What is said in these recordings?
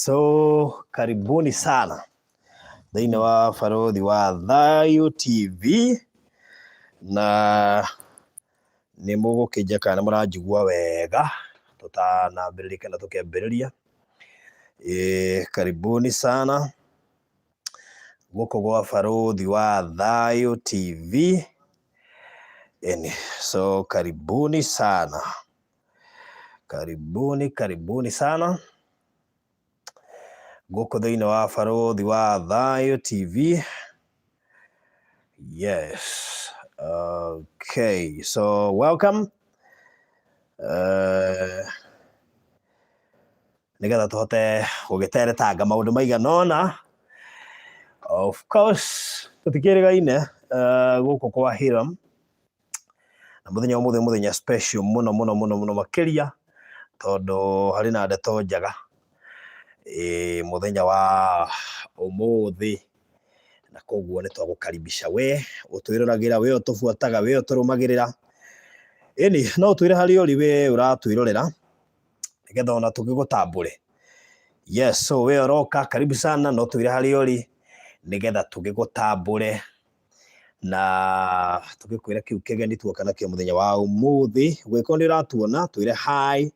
So karibuni sana thĩinĩ wa Barũthi wa Thayũ TV, na nĩ mũgũkĩnja kana nĩ mũranjigua wega tũtanambĩrĩria kana tũkĩambĩrĩria. Karibuni sana gũkũ gwa Barũthi wa Thayũ TV. Ĩni, so karibuni sana, karibuni karibuni sana gũkũ thĩinĩ wa Barũthi wa Thayũ TV. Yes, okay, so welcome, nĩgetha tũhote gũgĩteretanga maũndũ maigana ũna. Of course tũtikĩrĩgaine gũkũ kwa Hiram, na mũthenya ũmũthĩ mũthenya special mũno mũno mũno mũno makĩria, tondũ harĩ na ndeto njega ĩ mũthenya wa ũmũthĩ, na koguo nĩ twagũkaribisha we ũtwĩroragĩra, we ũtũbuataga, we ũtũrũmagĩrĩra. Ĩni, no ũtwĩre harĩa ũrĩ we ũratwĩrorera, nĩgetha ona tũgĩgũtambũre. Yes, so we ũroka, karibu sana, no twĩre harĩa ũrĩ nĩgetha tũgĩgũtambũre na tũgĩkwĩra kĩu kĩgeni tuoka nakĩo mũthenya wa ũmũthĩ. Ũngĩkorwo nĩ ũratuona, twĩre hi.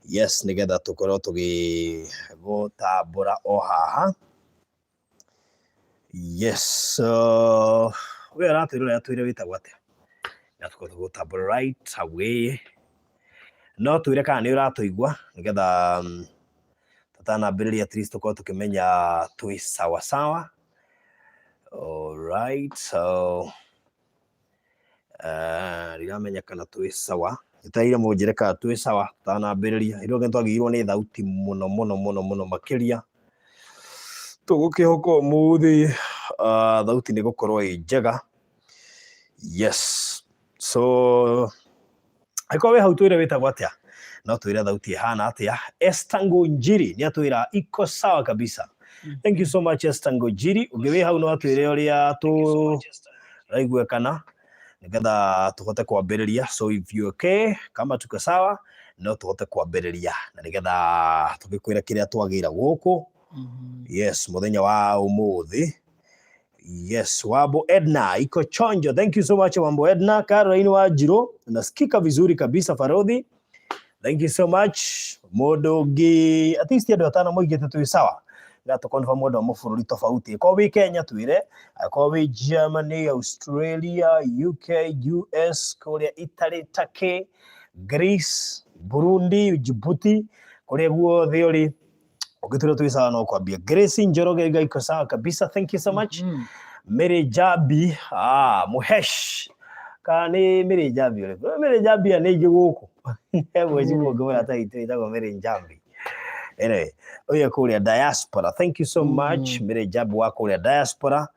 Yes, nĩgetha tũkorwo tũgĩgũtambũra o haha. Yes, so we ũratwĩrorera, twĩre wĩtagwo atĩa na tũkorwo tũgĩgũtambũra right away. No twĩre kana nĩ ũratũigua, nĩgetha tũtanambĩrĩria at least tũkorwo tũkĩmenya twĩ sawa sawa. Alright, so ndiramenya kana twĩ sawa. Njetereire mũnjĩre kana twĩ sawa tũtanambĩrĩria. Ithuothe nĩtwagĩrĩirwo nĩ thauti mũno mũno mũno mũno makĩria. Tũgũkĩhoka ũmũthĩ thauti nĩ gũkorwo ĩ njega. Yes, so angĩkorwo wĩ hau, twĩre wĩtagwo atĩa, no twĩre thauti ĩhana atĩa. Esther Ngunjiri nĩ atwĩra iko sawa kabisa. Thank you so much, Esther Ngunjiri. Ũngĩ wĩ hau no atwĩre ũrĩa tũraiguĩkana, nĩgetha tũhote kwambĩrĩria. So if you okay, kama tuko sawa, no tũhote kwambĩrĩria na nĩgetha tũgĩkwĩra kĩrĩa twagĩra gũkũ. Yes, mũthenya wa ũmũthĩ. Yes, Wambo Edna iko chonjo. Thank you so much, Wambo Edna. Caroline Wanjiru, nasikika vizuri kabisa, Farodhi. Thank you so much. Mũndũ ũngĩ, at least andũ atano moigĩte twĩ sawa. Ga tũ confirm mũndũ wa mabũrũri tofauti. Akorwo wĩ Kenya twĩre, akorwo wĩ Germany, Australia, UK, US, kũrĩa Italy, Turkey, Greece, Burundi, Djibouti, kũrĩa guothe ũrĩ, ũngĩtwĩra twĩ sawa no kwambia. Grace Njoroge iga iko sawa kabisa. Thank you so much. Mary Jabi, ah, Muhesh. Kana nĩ Mary Jambi ũrĩkũ? Mary Jambi nĩ aingĩ gũkũ. He mweci ũngĩ mũrata witũ wĩtagwo Mary Njambi. Anyway, ũyũ kũrĩa diaspora. Thank you so much, Mary Jambi wa kũrĩa diaspora.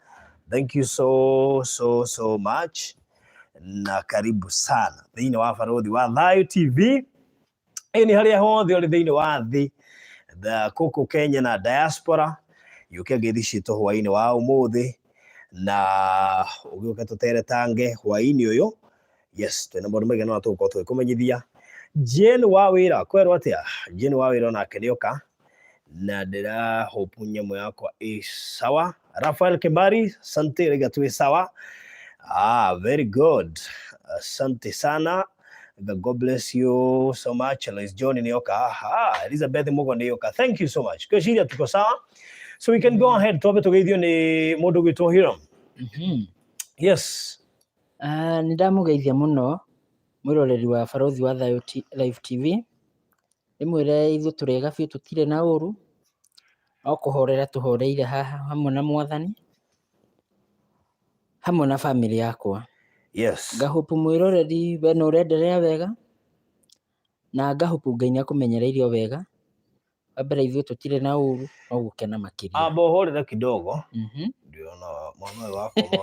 Thank you so so so much. Na karibu sana thĩinĩ wa Barũthi wa Thayũ TV. Ĩ nĩ harĩa hothe ũrĩ thĩinĩ wa thĩ, gũkũ Kenya na diaspora, yũke ngeithi citũ hwaĩ-inĩ wa ũmũthĩ, na ũgĩũke tũteretange hwaĩ-inĩ ũyũ. Yes, twĩna maũndũ maigana ũna tũgũkorwo tũgĩkũmenyithia. Jane wa wĩra, kwerwo atĩa? Jane wa wĩra onake nĩoka, na ndĩra hope nyamũ yakwa ĩ sawa. Rafael Kemari, asante, rĩga twĩ sawa. Ah, very good, asante sana. God bless you so much. Lois John nĩoka. Ah, Elizabeth Mugo nĩoka. Thank you so much. Kwĩciria tuko sawa, so we can go ahead. Twambe tũgeithio nĩ mũndũ gwĩtwo Hiram. Yes. Ah, nĩ ndamũgeithia mũno mwĩroreri wa Barũthi wa Thayũ Live TV. Ndĩmwĩre ithuĩ tũrĩ ega biũ, tũtirĩ na ũru, no kũhorera tũhoreire haha hamwe na Mwathani, hamwe na bamĩrĩ yakwa. Ngahope mwĩroreri we nĩ ũrenderea wega, na ngahope Ngai nĩ akũmenyereire o wega. Wa mbere ithuĩ tũtirĩ na ũru, no gũkena makĩria. Amba ũhorere kidogo. Ndĩrona mwana ũyũ wakwa maũndũ.